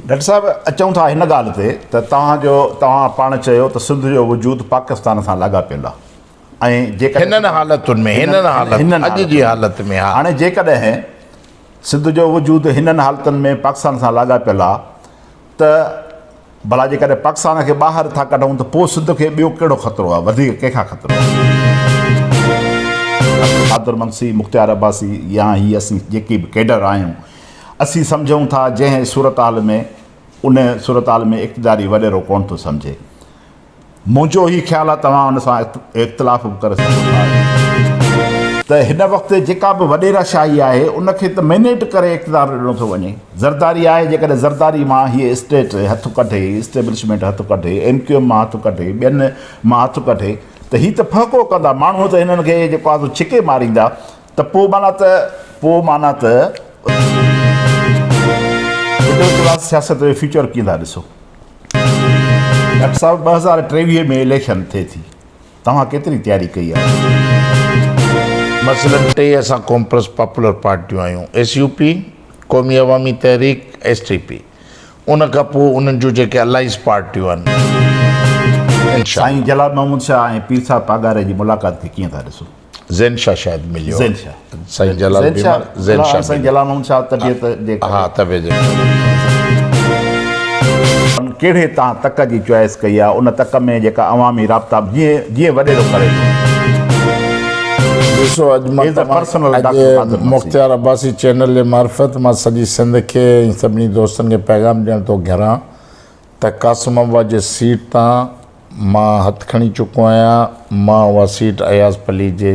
Doctor صاحب اچون ٿا هن ڳالهه تي ته توهان جو توهان پاڻ چيو ته سنڌ جو وجود پاڪستان سان لاڳاپيل آهي ۽ جيڪڏهن هنن حالتن ۾ هنن حالتن اڄ جي حالت ۾ ها. هاڻي جيڪڏهن سنڌ جو وجود هنن حالتن ۾ پاڪستان سان لاڳاپيل آهي ته ڀلا جيڪڏهن پاڪستان کي ٻاهر ٿا ڪڍون ته پوء سنڌ کي ٻيو ڪهڙو خطرو آهي وڌيڪ ڪنهن کان خطرو آهي؟ ڊاڪٽر قادر مگسي، مختيار عباسي يا هي اسين جيڪي به ڪيڊر آهيون اسين سمجهون ٿا جنهن صورتحال ۾ ان صورتحال ۾ اقتداري وڏيرو ڪونه ٿو سمجهي. منهنجو هي خيال آهي توهان ان سان اختلاف به ڪري سگهو ٿا ته هن وقت جيڪا به وڏيرا شاهي آهي ان کي ته مينيٽ ڪري اقتدار ڏنو ٿو وڃي. زرداري آهي جيڪڏهن زرداري مان هيء اسٽيٽ هٿ ڪڍي، اسٽيبلشمينٽ هٿ ڪڍي، ايم ڪيو ايم مان هٿ ڪڍي، ٻين مان هٿ ڪڍي ته هي ته ڦهڪو ڪندا، ماڻهو ته هنن کي جيڪو آهي سو ڇڪي ماريندا ته پوء معنيٰ ته پوء معنيٰ ته مڊل ڪلاس سياست جو فيوچر ڪيئن ٿا ڏسو؟ ڊاڪٽر صاحب 2023 ۾ اليڪشن ٿئي ٿي توهان ڪيتري تياري ڪئي آهي؟ مثلاً ٽي اسان قومپرست پاپولر پارٽيون آهيون، S U P, Qaumi Awami تحريڪ، ايس ٽي پي. ان کان پوء انهن جون جيڪي الائنس پارٽيون آهن. انشاء سائين جلال محمود شاهه ۽ پير صاحب پاڳاري جي ملاقات کي ڪيئن ٿا ڏسو؟ زين شاهه شايد مليو زين شاهه سائين جلال بيمار زين شاهه سائين جلال محمد شاهه طبيعت جي ها طبيعت جي ڪهڙي تان تڪ جي چوائس ڪئي آ ان تڪ ۾ جيڪا عوامي رابطا جيئن جيئن وڏيرو ڪري ٿو. ڏسو اڄ مان اڄ مختيار عباسي چينل جي معرفت مان سڄي سنڌ کي ۽ سڀني دوستن کي پيغام ڏيڻ ٿو گهران ته قاسم آباد جي سيٽ تان مان هٿ کڻي چڪو آهيان، مان اها سيٽ اياز پليجي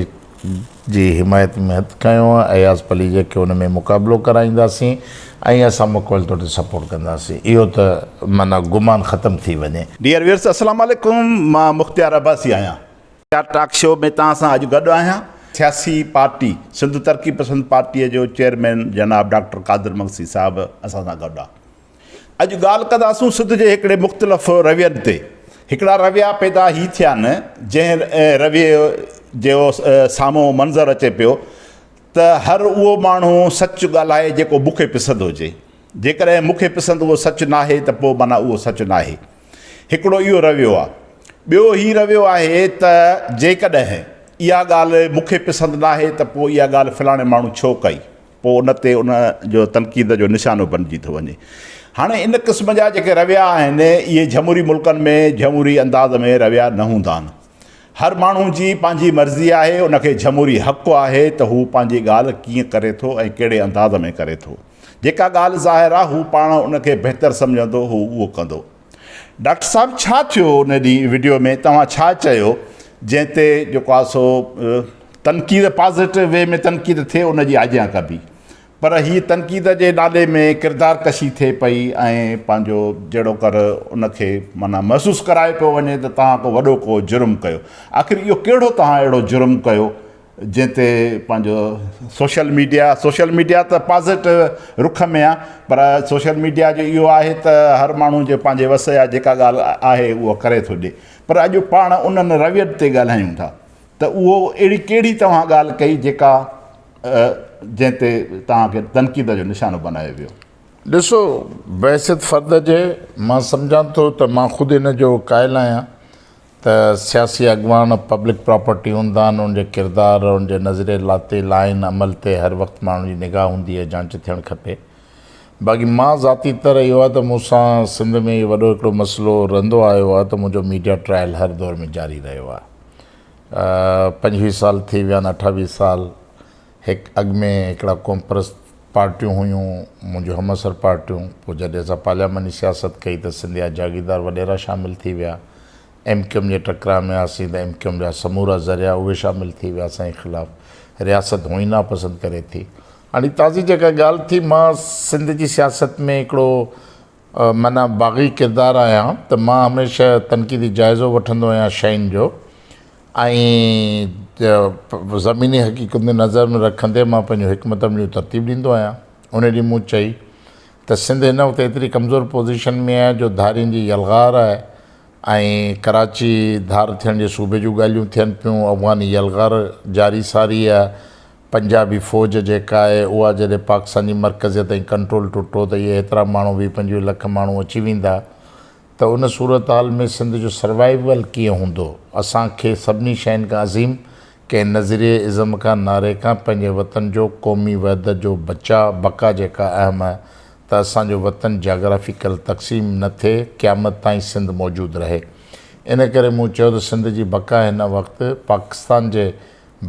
جي حمايت ۾ هٿ کنيو آهي، اياز پليجي کي ان ۾ مقابلو ڪرائينداسين ۽ اسان مڪمل طور تي سپورٽ ڪنداسين، اهو ته معنيٰ گمان ختم ٿي وڃي. ڊيئر ويورس السلام عليڪم مان مختيار عباسي آهيان. مختيار ٽاڪ شو ۾ توهان سان اڄ گڏ آهيان. سياسي پارٽي سنڌ ترقي پسند پارٽيء جو چيئرمين جناب ڊاڪٽر قادر مگسي صاحب اسان سان گڏ آ. اڄ ڳالهه ڪنداسون سنڌ جي هڪڙي مختلف روين تي. هڪڙا رويا پيدا هي ٿيا آهن، جنهن رويي جو سامهون منظر اچي پيو ته هر اهو ماڻهو سچ ڳالهائي جيڪو مون کي پسند هجي. جيڪڏهن مون کي پسند اهو سچ ناهي ته پوء معنيٰ اهو سچ ناهي. هڪڙو اهو رويو آهي. ٻيو هي رويو آهي ته جيڪڏهن اها ڳالهه مون کي پسند ناهي ته پوء اها ڳالهه فلاڻي ماڻهو ڇو ڪئي؟ پوء ان تي ان جو تنقيد جو نشانو بنجي ٿو وڃي. هاڻي ان قسم جا جيڪي رويا آهن اهي جمهوري ملڪن ۾ جمهوري انداز ۾ رويا نه هوندا آهن. هر ماڻهو جي پنهنجي مرضي آهي ان کي جمهوري حق آهي ته هو پنهنجي ڳالهه ڪيئن ڪري ٿو ۽ ڪهڙي انداز ۾ ڪري ٿو. جيڪا ڳالهه ظاهر آهي هو پاڻ ان کي بهتر سمجهندو هو اهو ڪندو. ڊاڪٽر صاحب ڇا ٿيو ان ڏينهن وڊيو ۾ توهان ڇا چيو جنهن تي جيڪو آهي سو تنقيد پازيٽو وي ۾ تنقيد ٿئي ان جي آجيان ڪبي پر هي تنقيد جي نالي ۾ ڪردار ڪشي ٿئي پئي ۽ پنهنجو جهڙو ڪر ان کي معنيٰ محسوس ڪرايو پيو وڃي ته توهان ڪو وڏو ڪو جرم ڪيو آخر اهو ڪهڙو توهان اهڙو جرم ڪيو جنهن تي پنهنجو سوشل ميڊيا سوشل ميڊيا ته پازيٽو رخ ۾ آ پر سوشل ميڊيا جو اهو آهي ته هر ماڻهو جي پنهنجي وس جا جيڪا ڳالهه آهي اها ڪري ٿو ڏي پر اڄ پاڻ انهن روين تي ڳالهايون ٿا ته اهو اهڙي ڪهڙي توهان ڳالهه ڪئي جيڪا جنهن تي توهان کي تنقيد جو نشانو بنايو ويو. ڏسو بحيثيت فرد جي مان سمجهان ٿو ته مان خود ان جو قائل آهيان ته سياسي اڳواڻ پبلڪ پراپرٽي هوندا آهن، ان جي ڪردار، ان جي نظريي لاتي، لائين، عمل تي هر وقت ماڻهن جي نگاهه هوندي آهي، جانچ ٿيڻ کپي. باقي مان ذاتي طرح اهو آهي ته مون سان سنڌ ۾ اهو وڏو هڪڙو مسئلو رهندو آيو آهي ته منهنجو ميڊيا ٽرائل هر دور ۾ جاري رهيو آهي. پنجويهه سال ٿي ويا آهن، اٺاويهه سال هڪ اڳ ۾ هڪڙا قومپرست پارٽيون هيون، منهنجون همعصر پارٽيون، پوء جڏهن اسان پارلياماني سياست ڪئي ته سنڌ جا جاگيردار وڏيرا شامل ٿي ويا، ايم ڪيو ايم جي ٽڪراء ۾ آياسين ته ايم ڪيو ايم جا سمورا ذريعا اهي شامل ٿي ويا اسان جي خلاف، رياست هونئن ئي ناپسند ڪري ٿي. هاڻي تازي جيڪا ڳالهه ٿي، مان سنڌ جي سياست ۾ هڪڙو معنيٰ باغي ڪردار آهيان ته مان هميشه تنقيدي جائزو وٺندو آهيان شين جو ۽ زميني حقيقتون نظر ۾ رکندي مان پنهنجون حڪمت عمليون ترتيب ڏيندو آهيان. ان ڏينهن مون چئي ته سنڌ هن وقت ايتري ڪمزور پوزيشن ۾ آهي جو ڌارين جي يلغار آهي ۽ ڪراچي ڌار ٿيڻ جي صوبي جون ڳالهيون ٿين پيون، افغاني يلغار جاري ساري آهي. پنجابي فوج جيڪا آهي اها جڏهن پاڪستان جي مرڪزيت ۽ ڪنٽرول ٽٽو ته اهي هيترا ماڻهو 20 25 لک ماڻهو اچي ويندا ته ان صورتحال ۾ سنڌ جو سروائيول ڪيئن هوندو؟ اسان کي سڀني شين کان عظيم ڪنهن نظريي، ازم کان، نعري کان پنهنجي وطن جو قومي وحدت جو بچاء، بقا جيڪا اهم آهي ته اسان جو وطن جاگرافيڪل تقسيم نه ٿئي، قيامت تائين سنڌ موجود رهي. ان ڪري مون چيو ته سنڌ جي بقا هن وقت پاڪستان جي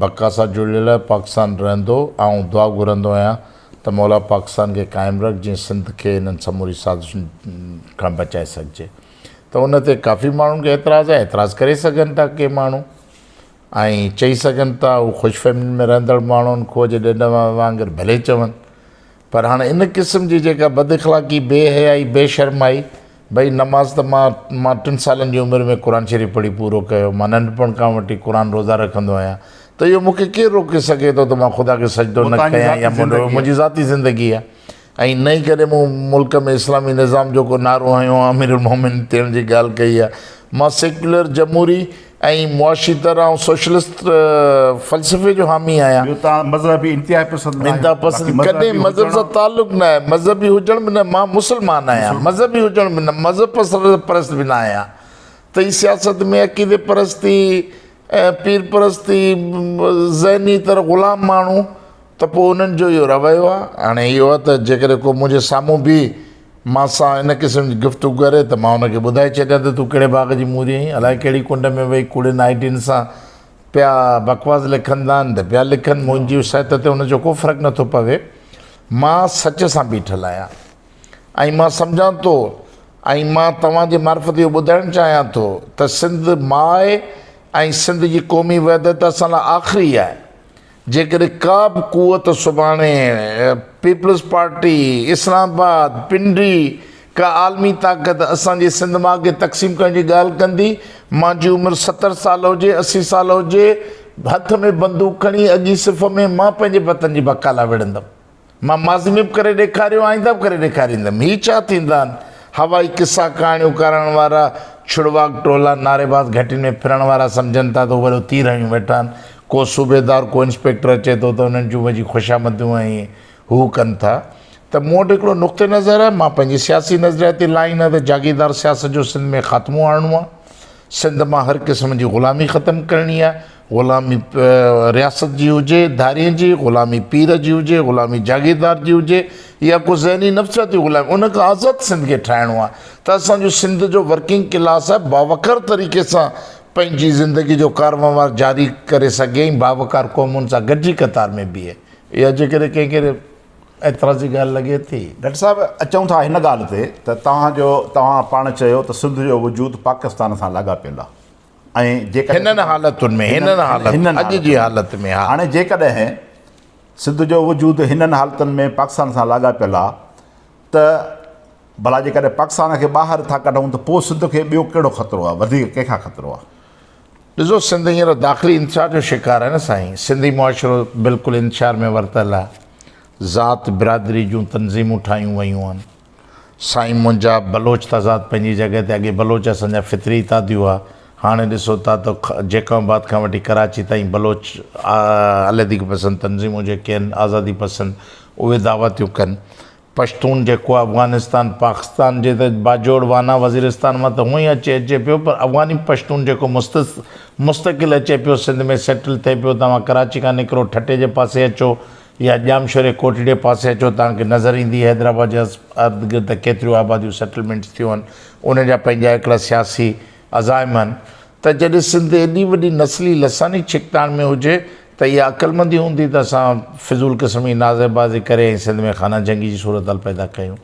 بقا سان جڙيل آهي، پاڪستان رهندو، آئون دعا گهرندو آهيان ته مولا پاڪستان کي قائم رک جيئن سنڌ کي انهن سموري سازشن کان بچائي سگهجي ته ان تي ڪافي ماڻهن کي اعتراض آهي، اعتراض ڪري سگهن ٿا ڪي ماڻهو ۽ چئي سگهن ٿا هو خوش فهمين ۾ رهندڙ ماڻهو آهن کوهه جي ڏنڊ وانگر ڀلي چون پر هاڻي ان قسم جي جيڪا بد اخلاقي بي حيائي بي شرمائي ڀئي نماز ته مان مان ٽن سالن جي عمر ۾ قرآن شريف پڙهي پورو ڪيو مان ننڍپڻ کان وٺي قرآن روزا رکندو آهيان ته اهو مون کي ڪير روڪي سگهي ٿو ته مان خدا کي سجدو نه ڪيان يا منهنجي ذاتي زندگي آهي ۽ نه ئي ڪڏهن مون ملڪ ۾ اسلامي نظام جو ڪو نعرو هنيو آهي امير المومن ٿيڻ جي ڳالهه ڪئي آهي مان سيڪيولر جمهوري ۽ معاشي طرح آئون سوشلسٽ فلسفي جو حامي آهيان. ٻيو توهان مذهبي انتها پسند نه آهيو. انتها پسند ڪڏهن مذهب سان تعلق نه آهي مذهبي هجڻ به نه مان مسلمان آهيان مذهبي هجڻ به نه مذهب پرست به نه آهيان ته هي سياست ۾ عقيدي پرستي ۽ پير پرستي ذهني طرح غلام ماڻهو ته پوء انهن جو اهو رويو آهي. هاڻي اهو آهي ته جيڪڏهن ڪو منهنجي سامهون بيهي مان سان ان قسم جي گفتگو ڪري ته مان ان کي ٻڌائي ڇڏيان ته تون ڪهڙي باغ جي موري آهين، الائي ڪهڙي ڪنڊ ۾ ويهي ڪوڙين آئيڊين سان پيا بڪواس لکندا آهن ته پيا لکن، منهنجي صحت تي ان جو ڪو فرق نٿو پوي. مان سچ سان بيٺل آهيان ۽ مان سمجهان ٿو ۽ مان توهان جي معرفت اهو ٻڌائڻ چاهيان ٿو ته سنڌ ماء ۽ سنڌ جي قومي وحدت اسان لاء آخري آهي. جيڪڏهن ڪا به قوت سڀاڻي پيپلز پارٽي، اسلام آباد، پنڊي، ڪا عالمي طاقت اسان جي سنڌ ماء کي تقسيم ڪرڻ جي ڳالهه ڪندي، مانجي عمر 70 سال هجي، 80 سال هجي، هٿ ۾ بندوق کڻي اڳين صف ۾ مان پنهنجي وطن جي بقا لاء وڙهندم. مان ماضي ۾ به ڪري ڏيکاريو آئنده به ڪري ڏيکاريندم. هي ڇا ٿيندا آهن؟ هوائي قصا ڪهاڻيون ڪرڻ وارا ڇڙواڳ ٽولا نعريباز گهٽين ۾ ڦرڻ وارا سمجهن ٿا ته هو وڏو تير هنيون ويٺا آهن. ڪو صوبيدار ڪو انسپيڪٽر اچي ٿو ته انهن جون وڃي خوشامدون ۽ هو ڪن ٿا ته مون وٽ هڪڙو نقطه نظر آهي مان پنهنجي سياسي نظرياتي لائين آهي ته جاگيردار سياست جو سنڌ ۾ خاتمو آڻڻو آهي. سنڌ مان هر قسم جي غلامي ختم ڪرڻي آهي. غلامي رياست جي هجي، ڌارين جي، غلامي پير جي هجي، غلامي جاگيردار جي هجي يا ڪو ذهني نفسياتي غلامي ان کان آزاد سنڌ کي ٺاهڻو آهي ته اسان جو سنڌ جو ورڪنگ ڪلاس آهي باوقار طريقي سان پنهنجي زندگي جو ڪاروهنوار جاري ڪري سگهي ۽ باوقار قومن سان گڏجي قطار ۾ بيهي. اها جيڪڏهن ڪنهن کي اعتراض جي ڳالهه لڳي ٿي. ڊاڪٽر صاحب اچون ٿا هن ڳالهه تي ته توهان جو توهان پاڻ چيو ته سنڌ جو وجود پاڪستان سان لاڳاپيل آهي. ۽ جيڪڏهن هنن حالتن ۾ هنن حالتن اڄ جي حالت ۾ ها. هاڻي جيڪڏهن سنڌ جو وجود هنن حالتن ۾ پاڪستان سان لاڳاپيل آ ته ڀلا جيڪڏهن پاڪستان کي ٻاهر ٿا ڪڍون ته پوء سنڌ کي ٻيو ڪهڙو خطرو آ وڌيڪ ڪنهن کان خطرو آ؟ ڏسو سنڌ هينئر داخلي انتشار جو شڪار آهي نه سائين سنڌي معاشرو بلڪل انتشار ۾ ورتل آ ذات برادري جون تنظيمون ٺاهيون ويون آهن سائين منهنجا بلوچ تضاد پنهنجي جڳهه تي اڳي بلوچ اسان جا فطري اتحادي هئا هاڻي ڏسو ٿا ته جيڪب آباد کان وٺي ڪراچي تائين بلوچ عليحدگي پسند تنظيمون جيڪي آهن آزادي پسند اهي دعويٰ ٿيون ڪن پشتون جيڪو افغانستان پاڪستان جي ته باجوڙ وانا وزيرستان مان ته هونئن ئي اچي اچي پيو پر افغاني پشتون جيڪو مستقل اچي پيو سنڌ ۾ سيٽل ٿئي پيو توهان ڪراچي کان نڪرو ٺٽي جي پاسي اچو يا ڄامشوري ڪوٽڙي پاسي اچو توهان کي نظر ايندي حيدرآباد جي ارد گرد ته ڪيتريون آباديون سيٽلمينٽس ٿيون آهن انهن جا پنهنجا هڪڙا سياسي عزائم آهن ته جڏهن سنڌ ايڏي وڏي نسلي لساني ڇڪتاڻ ۾ هجي ته اها عقلمندي هوندي ته اسان فضول قسم جي نعري بازي ڪري ۽ سنڌ ۾ خانه جنگي جي صورتحال پيدا ڪيون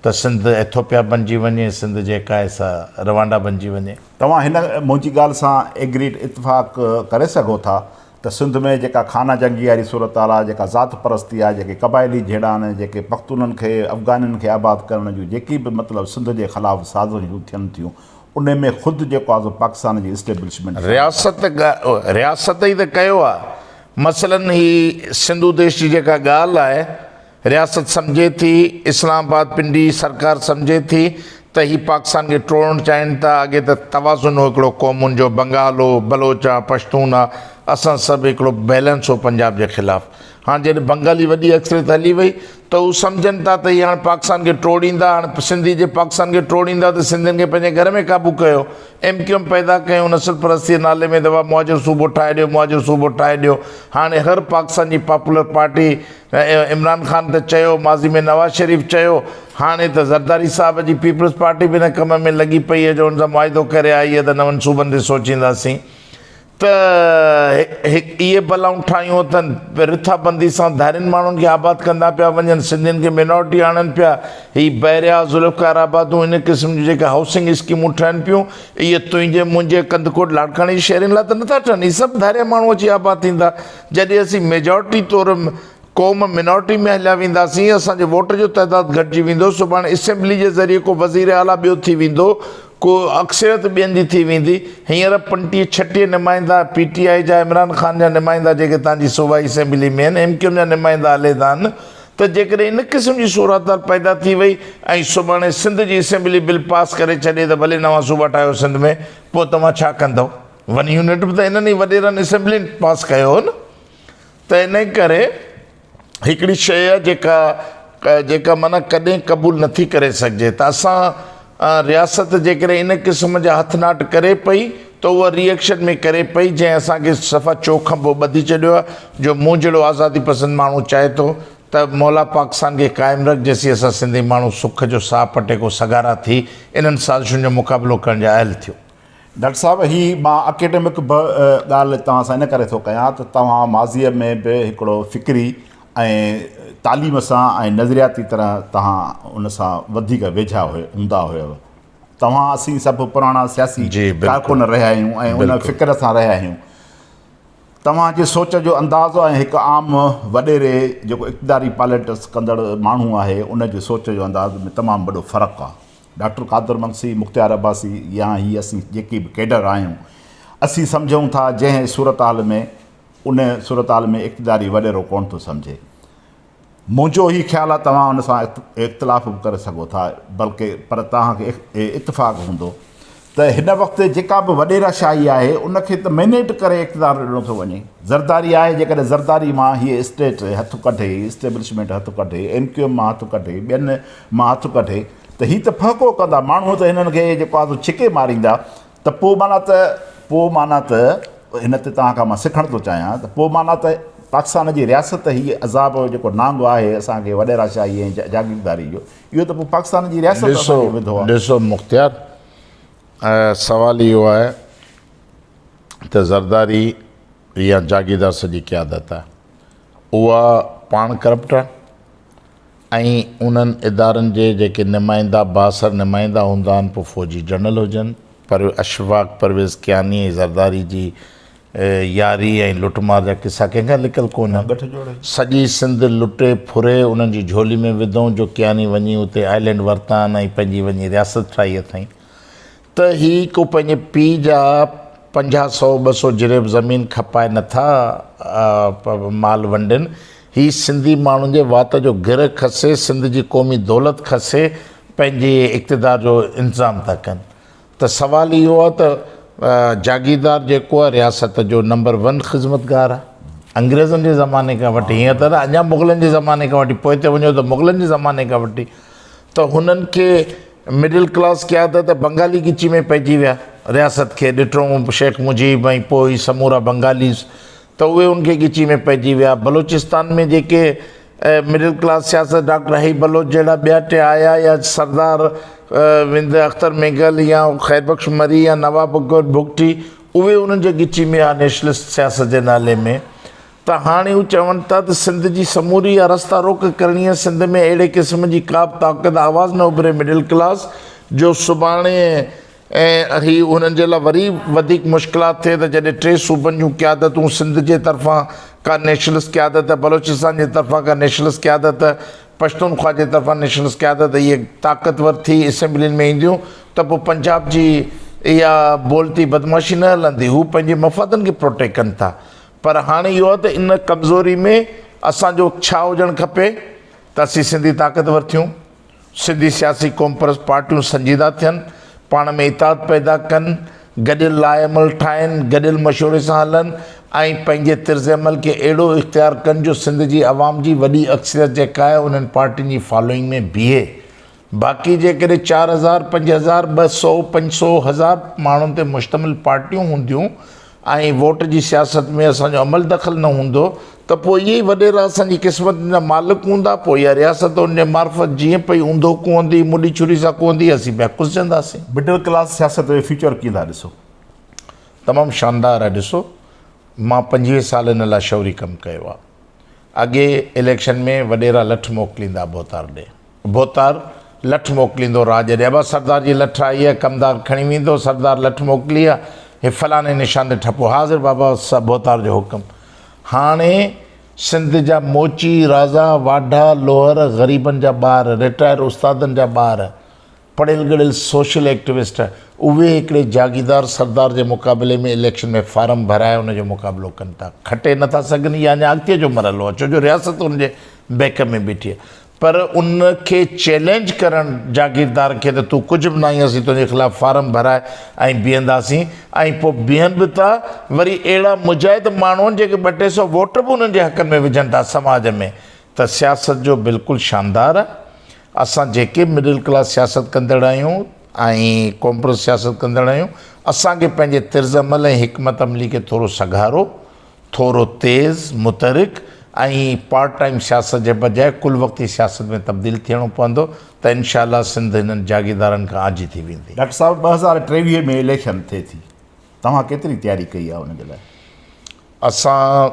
ته سنڌ ايٿوپيا بنجي وڃي سنڌ جيڪا آهي سا روانڊا بنجي وڃي. توهان هن منهنجي ڳالهه سان ايگريڊ اتفاق ڪري سگهو ٿا ته سنڌ ۾ جيڪا خانه جنگي واري صورتحال آهي، جيڪا ذات پرستي آهي، جيڪي قبائلي جهيڙا آهن، جيڪي پختونن کي افغانين کي آباد ڪرڻ جون جيڪي به مطلب سنڌ جي خلاف سازشون ٿين ٿيون انهي ۾ خود جيڪو آهي سو پاڪستان جي اسٽيبلشمينٽ شامل آهي. رياست رياست ئي ته ڪيو آهي. مثلاً هي سنڌو ديش جي جيڪا ڳالهه آهي رياست سمجهي ٿي، اسلام آباد پنڊي سرڪار سمجهي ٿي ته هي پاڪستان کي ٽوڙڻ چاهين ٿا، اڳي ته توازن هو هڪڙو قومن جو، بنگال هو، بلوچ ها، پشتون ها، اسان سڀ هڪڙو بيلنس هو پنجاب جي خلاف، هاڻ جڏهن بنگالي وڏي اڪثريت هلي وئي ته هو سمجهن ٿا ته هي هاڻ پاڪستان کي ٽوڙيندا، هاڻ سنڌي جي پاڪستان کي ٽوڙيندا ته سنڌين کي پنهنجي گهر ۾ قابو ڪيو، ايم ڪيو ايم پيدا ڪيون نسل پرستي جي نالي ۾ ته بابا مهاجر صوبو ٺاهي ڏيو، مهاجر صوبو ٺاهي ڏيو. هاڻي هر پاڪستان جي پاپولر پارٽي عمران خان ته چيو، ماضي ۾ نواز شريف چيو، هاڻي ته زرداري صاحب جي پيپلز پارٽي به ان ڪم ۾ لڳي پئي آهي جو ان سان معاهدو ڪري آئي آهي ته نون صوبن تي سوچينداسين. ته اهي بلائون ٺاهيون اٿن، رٿابندي سان ڌارين ماڻهن کي آباد ڪندا پيا وڃن، سنڌين کي مينارٽي آڻن پيا، هي بحريا، ذوالفقار آبادون ان قسم جون جيڪي هائوسنگ اسڪيمون ٺهن پيون، اهي تنهنجي منهنجي ڪنڌڪوٽ لاڙڪاڻي جي شهرين لاء ته نٿا ٺهن، هي سڀ ڌاريا ماڻهو اچي آباد ٿيندا، جڏهن اسين ميجارٽي طور قوم مينارٽي ۾ هليا وينداسين، اسان جي ووٽ جو تعداد گهٽجي ويندو، سڀاڻي اسيمبلي جي ذريعي ڪو وزير اعليٰ ٻيو ٿي ويندو، ڪو اڪثريت ٻين جي ٿي ويندي، هينئر 25 26 نمائندا پي ٽي آء جا عمران خان جا نمائندا جيڪي تان جي صوبائي اسيمبلي ۾ آهن، ايم ڪيو ايم جا نمائندا عليحده آهن ته جيڪڏهن ان قسم جي صورتحال پيدا ٿي وئي ۽ سڀاڻي سنڌ جي اسيمبلي بل پاس ڪري ڇڏي ته ڀلي نوان صوبا ٺاهيو سنڌ ۾ پوء توهان ڇا ڪندؤ؟ ون يونٽ به ته انهن ئي وڏيرن اسيمبلين پاس ڪيو هو نه. ته انهي ڪري هڪڙي شيء آهي جيڪا جيڪا معنيٰ ڪڏهن قبول نٿي ڪري سگهجي ته اسان رياست جيڪڏهن ان قسم جا هٿ not ڪري پئي ته اها ري ايڪشن ۾ ڪري پئي جنهن اسان کي صفا چوکنڀو ٻڌي ڇڏيو آهي جو مون جهڙو آزادي پسند ماڻهو چاهي ٿو ته مولا پاڪستان کي قائم رک جيسين اسان سنڌي ماڻهو سک جو ساهه پٽي ڪو سگهارا ٿي انهن سازشن جو مقابلو ڪرڻ جا اهل ٿيون. ڊاڪٽر صاحب هي مان اڪيڊمڪ به ڳالهه توهان سان ان ڪري ٿو ڪيان ته توهان ماضيء ۾ به هڪڙو فڪري ۽ تعليم سان ۽ نظرياتي طرح توهان ان سان وڌيڪ ويجها هوندا هيو توهان اسين سڀ پراڻا سياسي ڪارڪن رهيا آهيون ۽ ان فڪر سان رهيا آهيون توهان جي سوچ جو انداز ۽ هڪ عام وڏيري جيڪو اقتداري پاليٽڪس ڪندڙ ماڻهو آهي ان جي سوچ جو انداز ۾ تمام وڏو فرق آهي ڊاڪٽر قادر مگسي، مختيار عباسي يا هي اسين جيڪي به ڪيڊر آهيون، اسين سمجهون ٿا جنهن صورتحال ۾ ان صورتحال ۾ اقتداري وڏيرو ڪونه ٿو سمجهي. منهنجو هي خيال آهي توهان ان سان اختلاف به ڪري سگهو ٿا بلڪه پر توهان کي اتفاق هوندو ته هن وقت جيڪا به وڏيرا شاهي آهي ان کي ته مينيٽ ڪري اقتدار ڏنو ٿو وڃي. زرداري آهي جيڪڏهن زرداري مان هيء اسٽيٽ هٿ ڪڍي، اسٽيبلشمينٽ هٿ ڪڍي، ايم ڪيو ايم مان هٿ ڪڍي، ٻين مان هٿ ڪڍي ته هي ته ڦهڪو ڪندا، ماڻهو ته هنن کي جيڪو آهي سو ڇڪي ماريندا ته پوء معنيٰ ته پوء معنيٰ ته هن تي توهان کان مان سکڻ ٿو چاهيان ته پوء معنيٰ ته پاڪستان جي رياست هي عذاب جيڪو نانگ آهي اسان کي وڏيرا شاهي ۽ جاگيرداري جو اهو ته پوء پاڪستان جي رياست اسان کي وڌو آهي. ڏسو مختيار سوال اهو آهي ته زرداري يا جاگيردار سڄي قيادت آهي اها پاڻ ڪرپٽ آهي ۽ انهن ادارن جي جيڪي نمائندا بااثر نمائندا هوندا آهن پوء فوجي جنرل هجن پر اشفاق پرويز ڪياني ۽ زرداري جي ياري ۽ لٽ مار جا قصا ڪنهن کان لڪل ڪونهن. سڄي سنڌ لٽي ڦري انهن جي جهولي ۾ وڌئون جو ڪياني وڃي اتي آئلينڊ ورتائن ۽ پنهنجي وڃي رياست ٺاهي اٿائين. ته هي ڪو پنهنجي پيء جا پنجاهه سئو ٻه سئو جريب زمين کپائي نٿا مال ونڊين، هي سنڌي ماڻهن جي وات جو گرهه کسي سنڌ جي قومي دولت کسي پنهنجي اقتدار جو انتظام ٿا ڪن ته سوال اهو آهي ته جاگيردار جيڪو آهي رياست جو نمبر ون خذمتگار آهي انگريزن جي زماني کان وٺي هينئر ته نه اڃا مغلن جي زماني کان وٺي پوئتي وڃو ته مغلن جي زماني کان وٺي ته هنن کي مڊل ڪلاس قيادت بنگالي ڳچي ۾ پئجي ويا رياست کي ڏٺو شيخ مجيب ۽ پوء هي سمورا بنگاليز ته اهي ان کي ڳچي ۾ پئجي ويا بلوچستان ۾ جيڪي مڊل ڪلاس سياست ڊاڪٽر حي بلوچ جهڙا ٻيا ٽي آيا يا سردار وند اختر مينگل يا خير بخش مري يا نواب اڪبر بگٽي اهي انهن جي ڳچي ۾ آيا نيشنلسٽ سياست جي نالي ۾ ته هاڻي هو چون ٿا ته سنڌ جي سموري اها رستا روڪ ڪرڻي آهي، سنڌ ۾ اهڙي قسم جي ڪا به طاقت آواز نه اڀري مڊل ڪلاس جو سڀاڻي هي انهن جي لاء وري وڌيڪ مشڪلات ٿئي ته جڏهن ٽي صوبن جون قيادتون سنڌ جي طرفان ڪا نيشنلسٽ قيادت، بلوچستان جي طرفان ڪا نيشنلسٽ قيادت، پشتونخوا جي طرفان نيشنلسٽ قيادت اهي طاقتور ٿي اسيمبلين ۾ اينديون ته پوء پنجاب جي اها بولتي بدمعاشي نه هلندي، هو پنهنجي مفادن کي پروٽيڪٽ ڪن ٿا. پر هاڻي اهو آهي ته ان ڪمزوري ۾ اسان جو ڇا هجڻ کپي ته اسين سنڌي طاقتور ٿيون، سنڌي سياسي قومپرست پارٽيون سنجيده ٿين، پاڻ ۾ اتحاد پيدا ڪن، گڏيل لاء عمل ٺاهين، گڏيل مشوري سان هلن ۽ پنهنجي طرز عمل کي اهڙو اختيار ڪن جو سنڌ جي عوام جي وڏي اڪثريت جيڪا آهي انهن پارٽين جي فالوئنگ ۾ بيهي. باقي جيڪڏهن 4000، 5000، 200، 500، هزار ماڻهن تي مشتمل پارٽيون هونديون ۽ ووٽ جي سياست ۾ اسان جو عمل دخل نه هوندو ته پوء اهي ئي وڏيرا اسان جي قسمتن جا مالڪ هوندا، پوء اها رياست انهن جي معرفت جيئن پئي اونڌو ڪوهندي، مڏي ڇري سان ڪوهندي، اسين پيا ڪسجنداسين. مڊل ڪلاس سياست جو فيوچر ڪيئن ٿا ڏسو؟ تمام شاندار آهي ڏسو مان 25 سال ان لاء شعوري ڪم ڪيو آهي. اڳي اليڪشن ۾ وڏيرا لٺ موڪليندا ڀوتار ڏي. ڀوتار لٺ موڪليندو راڄ ڏي. ابا سردار جي لٺ آئي آهي ڪمدار کڻي ويندو سردار لٺ موڪلي آهي هي فلاڻي نشان تي ٺپو حاضر بابا ڀوتار جو حڪم. هاڻي سنڌ جا موچي، رازا، واڍا، لوهر، غريبن جا ٻار، رٽائر استادن جا ٻار، پڙهيل ڳڙهيل سوشل ايڪٽوسٽ اهي هڪڙي جاگيردار سردار جي مقابلي ۾ اليڪشن ۾ فارم ڀرائي ان جو مقابلو ڪن ٿا. کٽي نه ٿا سگهن اها اڃا اڳتي جو مرحلو آهي ڇو جو رياست ان جي بيڪ ۾ بيٺي آهي پر ان کي چئلينج ڪرڻ جاگيردار کي ته تون ڪجهه به ناهين اسين تنهنجي خلاف فارم ڀرائي ۽ بيهنداسين ۽ پوء بيهن به ٿا وري اهڙا مجاهد ماڻهو آهن جيڪي ٻه ٽي سو ووٽ به انهن جي حقن ۾ وجهن ٿا سماج ۾ ته سياست جو بلڪل شاندار آهي. اسان جيڪي به مڊل ڪلاس سياست ڪندڙ آهيون ۽ قومپرست سياست ڪندڙ آهيون اسان کي پنهنجي طرز عمل ۽ حڪمت عملي کي ٿورو سگهارو، ٿورو تيز، متحرڪ ۽ پارٽ ٽائيم سياست جي بجاء ڪل وقتي سياست ۾ تبديل ٿيڻو پوندو ته انشاء الله سنڌ هنن جاگيردارن کان آجي ٿي ويندي. ڊاڪٽر صاحب 2023 ۾ اليڪشن ٿئي ٿي توهان ڪيتري تياري ڪئي آهي ان جي لاء؟ اسان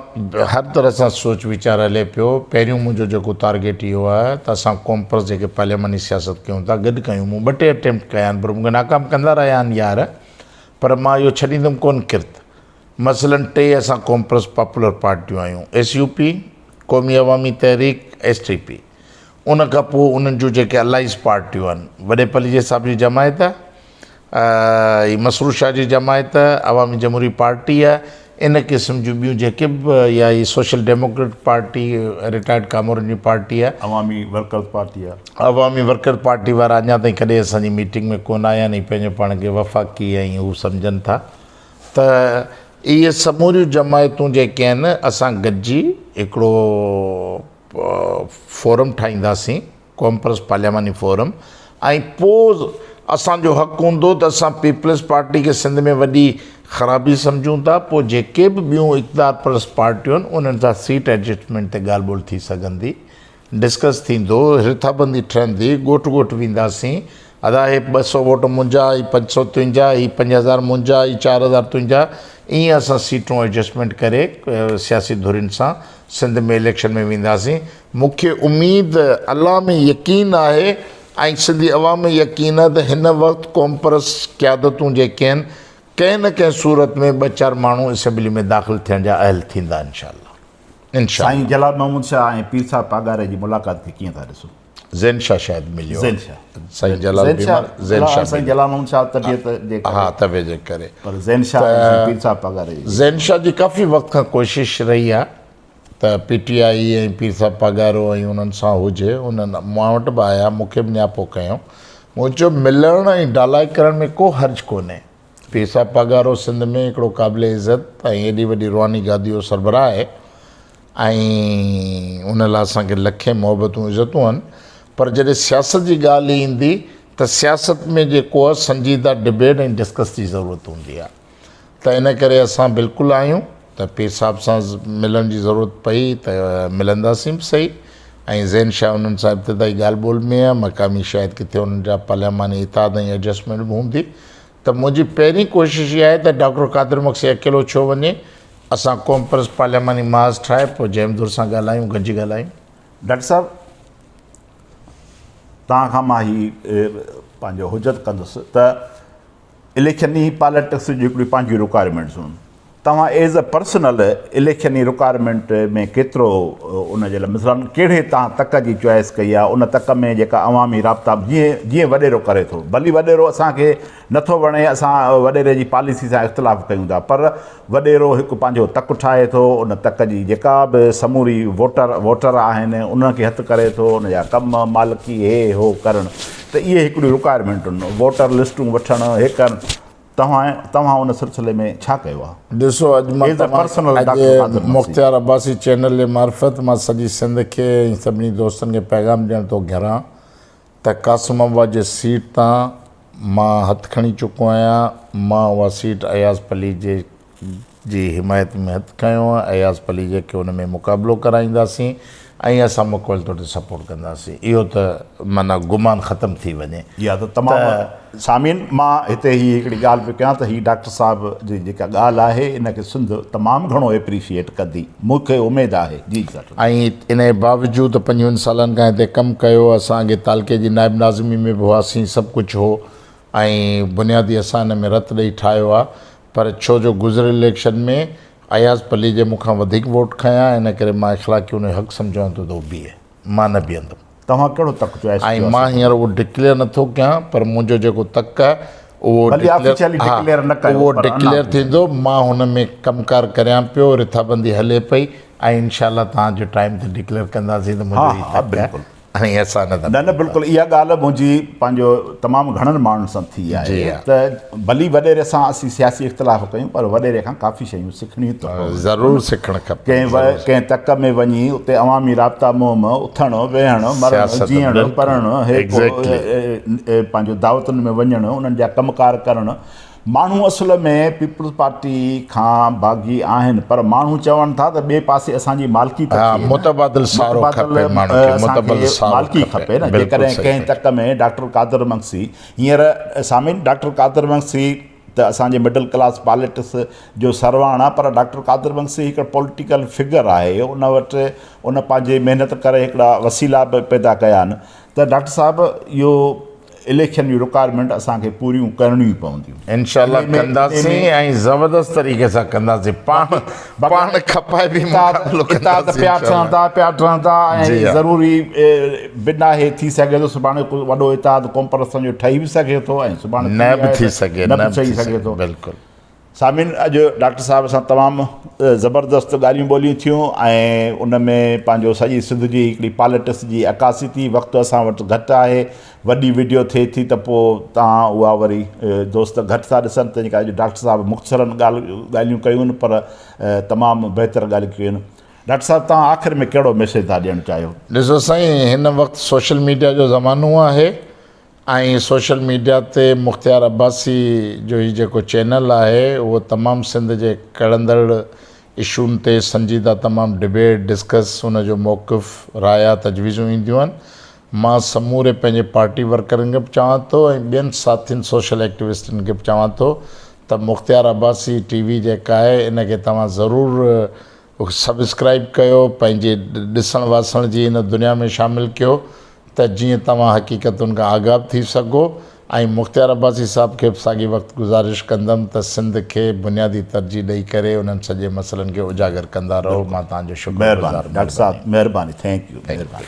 هر طرح سان سوچ ويچار هلي پيو، پهريون منهنجو جيڪو تارگيٽ اهو آهي ته اسان قومپرست جيڪي پارلياماني سياست ڪيون ٿا گڏ ڪيون، مون ٻه ٽي اٽيمپٽ ڪيا آهن پر مون کي ناڪام ڪندا رهيا آهن يار پر مان اهو ڇڏيندم ڪونه ڪرت. مثلاً ٽي اسان قومپرست پاپولر پارٽيون آهيون S U P, Qaumi Awami تحريڪ، ايس ٽي پي ان کان پوء انهن جون جيڪي الائنس پارٽيون آهن وڏي پليجي صاحب جي جماعت آهي، هي مسرور شاهه جي جماعت عوامي جمهوري پارٽي آهي ان قسم جون ٻيون جيڪي به يا هي سوشل ڊيموڪريٽ پارٽي رٽائرڊ ڪامورن جي پارٽي آهي. عوامي ورڪرز پارٽي آهي. عوامي ورڪرز پارٽي وارا اڃا تائين ڪڏهن اسان جي ميٽنگ ۾ ڪونه آيا آهن ۽ پنهنجو پاڻ کي وفاقي ۽ هو سمجهن ٿا ته اهي سموريون جماعتون جيڪي آهن اسان گڏجي هڪڙو فورم ٺاهينداسين. قومپرست پارلياماني فورم ۽ پوء اسان جو حق هوندو ته اسان پيپلز پارٽي کي سنڌ ۾ وڏي خرابي سمجهون ٿا پوء جيڪي به ٻيون اقتدار پرست پارٽيون آهن انهن سان سيٽ ايڊجسٽمينٽ تي ڳالهه ٻولهه ٿي سگهندي ڊسڪس ٿيندو رٿابندي ٺهندي ڳوٺ ڳوٺ وينداسين ادا هي 200 ووٽ منهنجا هي 500 تنهنجا هي 5000 منهنجا هي 4000 تنهنجا ائين اسان سيٽون ايڊجسٽمينٽ ڪري سياسي ڌرين سان سنڌ ۾ اليڪشن ۾ وينداسين مون کي اميد، الله ۾ يقين آهي ۽ سنڌي عوام ۾ يقين آهي ته هن وقت قومپرست قيادتون جيڪي آهن ڪنهن نه ڪنهن صورت ۾ ٻه چار ماڻهو اسيمبلي ۾ داخل ٿيڻ جا اهل ٿيندا انشاء الله. انشاء سائين الله. جلال محمود شاهه ۽ پير صاحب پاڳاري جي ملاقات کي ڪيئن ٿا ڏسو؟ زين شاهه شايد مليو زين شاهه سائين جلال بيمار زين شاهه سائين جلال محمود شاهه طبيعت جي ڪري ها طبيعت جي ڪري پر زين شاهه ۽ پير صاحب پاڳاري جي زين شاهه جي ڪافي وقت کان ڪوشش رهي آهي ته پي ٽي آئي ۽ پير صاحب پاڳارو ۽ انهن سان هجي، انهن مان وٽ به آيا، مون کي به نياپو ڪيائون. مون چيو ملڻ ۽ ڊالائي ڪرڻ ۾ ڪو حرج ڪونهي. پير صاحب پاڳارو سنڌ ۾ هڪڙو قابل عزت ۽ ايڏي وڏي روحاني گادي جو سربراهه آهي ۽ ان لاء اسان کي لکين محبتون عزتون آهن پر جڏهن سياست جي ڳالهه ايندي ته سياست ۾ جيڪو آهي سنجيده ڊبيٽ ۽ ڊسڪس جي ضرورت هوندي آهي. ته ان ڪري اسان بلڪل آهيون ته پير صاحب سان ملڻ جي ضرورت پئي ته ملنداسين به سهي ۽ زين شاهه انهن سان ابتدائي ڳالهه ٻولهه ۾ آهي مقامي شايد ڪٿي انهن جا پارلياماني اتحاد ۽ ايڊجسٽمينٽ به هوندي ته منهنجي پهرين ڪوشش اها آهي ته ڊاڪٽر قادر مگسي اڪيلو ڇو وڃي اسان قومپرست پارلياماني محاذ ٺاهي پوء جيم ڌر سان ڳالهايون گڏجي ڳالهايون. ڊاڪٽر صاحب توهان کان مان هي پنهنجو حجت ڪندس ته اليڪشني پاليٽڪس جون هڪڙيون پنهنجيون رڪوائرمينٽس هن توهان ايز اي پرسنل اليڪشني رڪوائرمينٽ ۾ ڪيترو ان جي لاء مثلاً ڪهڙي توهان تڪ جي چوائس ڪئي آهي ان تڪ ۾ جيڪا عوامي رابطا جيئن جيئن وڏيرو ڪري ٿو ڀلي وڏيرو اسان کي نٿو وڻي اسان وڏيري جي پاليسي سان اختلاف ڪيون ٿا پر وڏيرو هڪ پنهنجو تڪ ٺاهي ٿو ان تڪ جي جيڪا به سموري ووٽر ووٽر آهن انهن کي هٿ ڪري ٿو ان جا ڪم مالڪي هي هو ڪرڻ ته اهي هڪڙيون رڪوائرمينٽون ووٽر لسٽون وٺڻ هي ڪرڻ توهان توهان ان سلسلي ۾ ڇا ڪيو آهي؟ ڏسو اڄ مان As a توهان personal اڄ ڊاڪٽر قادر مگسي. مختيار عباسي چينل جي معرفت مان سڄي سنڌ کي ۽ سڀني دوستن کي پيغام ڏيڻ ٿو گهران ته قاسم آباد جي سيٽ تان مان هٿ کڻي چڪو آهيان مان اها سيٽ اياز پليجي جي حمايت ۾ هٿ کنيو آهي اياز پليجي کي ان ۾ مقابلو ڪرائينداسين ۽ اسان مڪمل طور تي سپورٽ ڪنداسين اهو ته معنيٰ گمان ختم ٿي وڃي اها ته تمام سامعين مان هتي هي هڪڙي ڳالهه پيو ڪيان ته هي ڊاڪٽر صاحب جي جيڪا ڳالهه آهي ان کي سنڌ تمام گهڻو ايپريشيئيٽ ڪندي مون کي اميد آهي جي ڊاڪٽر ۽ ان جي باوجود پنجويهن سالن کان هتي ڪم ڪيو اسان اڳي تعلقي جي نائب ناظمي ۾ به هئاسين سڀ ڪجهه هو ۽ بنيادي اسان ان ۾ رت ڏئي ٺاهيو آهي پر ڇو جو گذريل اليڪشن ۾ اياز پليجي مون کان وڌيڪ ووٽ کنيا ان ڪري مان اخلاقي ان جو حق سمجهان ٿو ته هو بيهي مان نه بيهندم. توهان ڪهڙو تڪ چوائس ۽ ڪيو آهي مان هينئر اهو ڊڪليئر نه ٿو ڪيان پر منهنجو جيڪو تڪ آهي اهو ڀلي آفيشلي ها ڊڪليئر نه ڪيو اهو پر ڊڪليئر انائونس ٿيندو مان هن ۾ ڪم ڪار ڪريان پيو رٿابندي هلي پئي ۽ انشاء الله توهان جو ٽائيم تي ڊڪليئر ڪنداسين ته ها منهنجو هي ها تڪ آهي بلڪل. ۽ اسان نه نه نه بلڪل اها ڳالهه منهنجي پنهنجو تمام گهڻن ماڻهن سان ٿي آهي ته ڀلي وڏيري سان اسين سياسي اختلاف ڪيون پر وڏيري کان ڪافي شيون سکڻيون ته پون ضرور سکڻ کپن ڪنهن ڪنهن تڪ ۾ وڃي اتي عوامي رابطا مهم اٿڻ ويهڻ مرڻ جيئڻ پرڻ هي پنهنجو دعوتن ۾ وڃڻ انهن جا ڪم ڪار ڪرڻ ماڻهو اصل ۾ پيپلز پارٽي کان باغي آهن پر ماڻهو چون ٿا ته ٻئي پاسي اسان جي مالڪي ته ٿئي نه متبادل سهارو کپي ماڻهن کي متبادل سهارو مالڪي کپي نه جيڪڏهن ڪنهن تڪ ۾ ڊاڪٽر قادر مگسي هينئر سامعين ڊاڪٽر قادر مگسي ته اسان جي مڊل ڪلاس پاليٽڪس جو سرواڻ آهي پر ڊاڪٽر قادر مگسي هڪ پوليٽيڪل فگر آهي ان وٽ ان پنهنجي محنت ڪري هڪڙا وسيلا به پيدا ڪيا آهن ته ڊاڪٽر صاحب اهو اليڪشن جون رڪوائرمينٽ اسان کي پوريون ڪرڻيون ئي پونديون. انشاء الله ڪنداسين ۽ زبردست طريقي سان ڪنداسين پاڻ پاڻ کپائي به مقابلو ڪنداسين پيا ٺهندا پيا ٺهندا ۽ ضروري به ناهي ٿي سگهي ٿو سڀاڻي ڪو وڏو اتحاد قومپرستن جو ٺهي به سگهي ٿو ۽ سڀاڻي نه به ٿي سگهي نه به ٺهي سگهي ٿو بلڪل. سامعين اڄ ڊاڪٽر صاحب سان تمام زبردست ڳالهيون ٻولهيون ٿيون ۽ ان ۾ پنهنجو سڄي سنڌ جي هڪڙي پاليٽڪس جي عڪاسي ٿي وقت اسان وٽ گهٽ آهي وڏي وڊيو ٿئي ٿي ته پوء توهان اها وري دوست گهٽ ٿا ڏسن تنهن ڪري اڄ ڊاڪٽر صاحب مختصرن ڳالهه ڳالهيون ڪيون آهن پر تمام بهتر ڳالهيون ڪيون آهن ڊاڪٽر صاحب توهان آخر ۾ ڪهڙو ميسيج ٿا ڏيڻ چاهيو؟ ڏسو سائين هن وقت سوشل ميڊيا جو زمانو آهي ۽ سوشل ميڊيا تي مختيار عباسي جو هي جيڪو چينل آهي اهو تمام سنڌ جي ڪڙندڙ اشون تي سنجيده تمام ڊبيٽ، ڊسڪس، ان جو موقف، رايا، تجويزون اينديون آهن. مان سموري پنهنجي پارٽي ورڪرن کي به چوان ٿو ۽ ٻين ساٿين سوشل ايڪٽيوسٽن کي به چوان ٿو ته مختيار عباسي ٽي وي جيڪا آهي ان کي توهان ضرور سبسڪرائيب ڪيو پنهنجي ڏسڻ واسڻ جي هن دنيا ۾ شامل ڪيو ته جيئن توهان حقيقتن کان آگاهه به ٿي سگهو ۽ مختيار عباسي صاحب کي به ساڳي وقت گذارش ڪندم ته سنڌ کي بنيادي ترجيح ڏئي ڪري انهن سڄي مسئلن کي اجاگر ڪندا رهو مان توهان جو شڪر مهرباني گذار ڊاڪٽر صاحب مهرباني thank you مهرباني.